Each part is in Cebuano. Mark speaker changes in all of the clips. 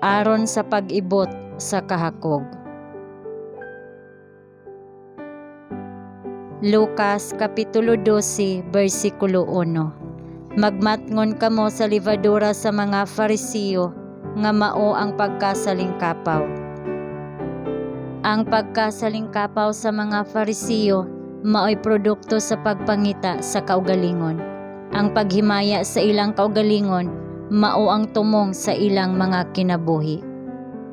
Speaker 1: Aron sa pag-ibot sa kahakog. Lucas Kapitulo 12, versikulo 1. Magmatngon kamo sa levadura sa mga Farisiyo nga mao ang pagkasalingkapaw. Ang pagkasalingkapaw sa mga Farisiyo mao'y produkto sa pagpangita sa kaugalingon. Ang paghimaya sa ilang kaugalingon mao ang tumong sa ilang mga kinabuhi.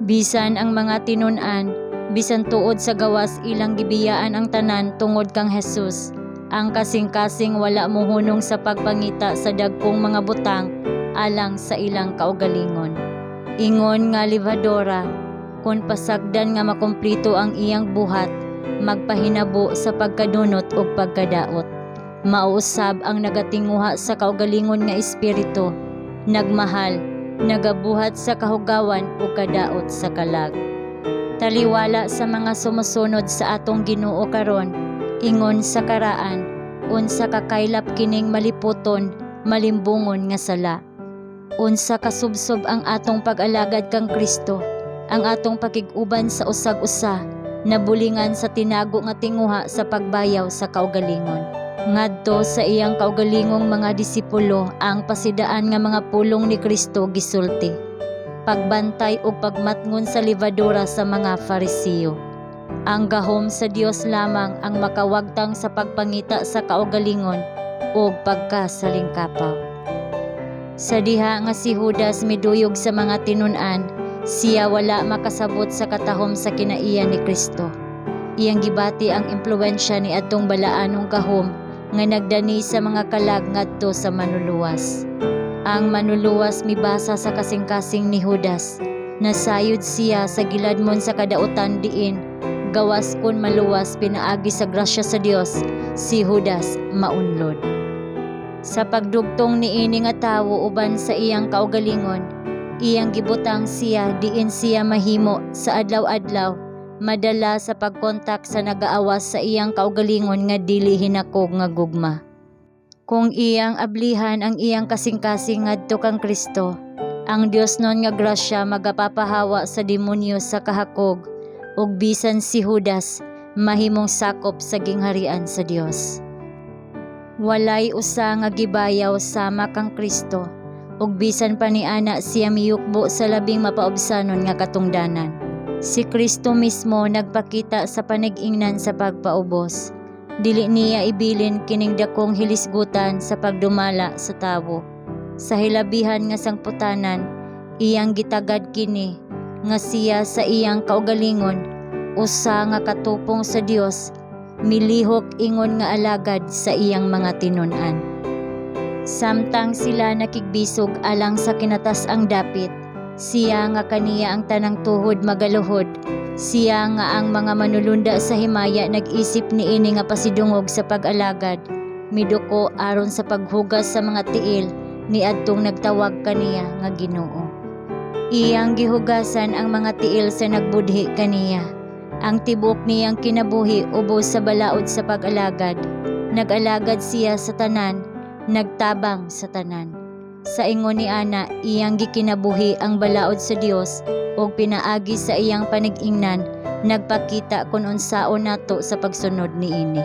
Speaker 1: Bisan ang mga tinun-an, bisan tuod sa gawas ilang gibiyaan ang tanan tungod kang Jesus, ang kasing-kasing wala mohunong sa pagpangita sa dagkong mga butang alang sa ilang kaugalingon. Ingon nga levadora, kon pasagdan nga makumplito ang iyang buhat, magpahinabo sa pagkadunot ug pagkadaot. Mao usab ang nagatinguha sa kaugalingon nga espiritu, nagmahal, nagabuhat sa kahugawan ug kadaot sa kalag. Taliwala sa mga sumusunod sa atong Ginoo karon, ingon sa karaan, unsa ka kaylap kining maliputon, malimbungon nga sala. Unsa kasubsob ang atong pag-alagad kang Kristo, ang atong pakig-uban sa usag-usa, nabulingan sa tinago nga tinguha sa pagbayaw sa kaugalingon. Ngadto sa iyang kaugalingong mga disipulo ang pasidaan nga mga pulong ni Kristo gisulti. Pagbantay ug pagmatngon sa levadura sa mga Farisiyo. Ang gahom sa Dios lamang ang makawagtang sa pagpangita sa kaugalingon ug pagkasalingkapaw. Sa diha nga si Judas miduyog sa mga tinun-an, siya wala makasabot sa katahom sa kinaiya ni Kristo. Iyang gibati ang impluwensya ni adtong balaanong gahom nga nagdani sa mga kalag ngadto sa Manluluwas. Ang Manluluwas mibasa sa kasing-kasing ni Judas. Nasayod siya sa giladmon sa kadautan diin gawas kon maluwas pinaagi sa grasya sa Dios, si Judas maunlod. Sa pagdugtong niini nga tawo uban sa iyang kaugalingon, iyang gibutang siya diin siya mahimo sa adlaw-adlaw madala sa pagkontak sa nagaawas sa iyang kaugalingon nga dili hinakog nga gugma. Kung iyang ablihan ang iyang kasing-kasing ngadto kang Kristo, ang Diosnon nga grasya magapapahawa sa demonyo sa kahakog ug bisan si Judas mahimong sakop sa gingharian sa Dios. Walay usa nga gibayaw sama kang Kristo ug bisan pa niana siya miyukbo sa labing mapaubsanon nga katungdanan. Si Kristo mismo nagpakita sa panig-ingnan sa pagpaubos. Dili niya ibilin kining dakong hilisgutan sa pagdumala sa tawo. Sa hilabihan nga sangputanan, iyang gitagad kini nga siya sa iyang kaugalingon usa nga katupong sa Dios milihok ingon nga alagad sa iyang mga tinun-an. Samtang sila nakigbisog alang sa kinatas-ang dapit, siya nga kaniya ang tanang tuhod magaluhod, siya nga ang mga manulunda sa himaya nag-isip niini nga pasidungog sa pag-alagad, miduko aron sa paghugas sa mga tiil niadtong nagtawag kaniya nga Ginoo. Iyang gihugasan ang mga tiil sa nagbudhi kaniya. Ang tibuok niyang kinabuhi ubos sa balaod sa pag-alagad. Nag-alagad siya sa tanan, nagtabang sa tanan. Sa ingon ni ana, iyang gikinabuhi ang balaod sa Dios ug pinaagi sa iyang panig-ingnan nagpakita kon unsaon nato sa pagsunod niini.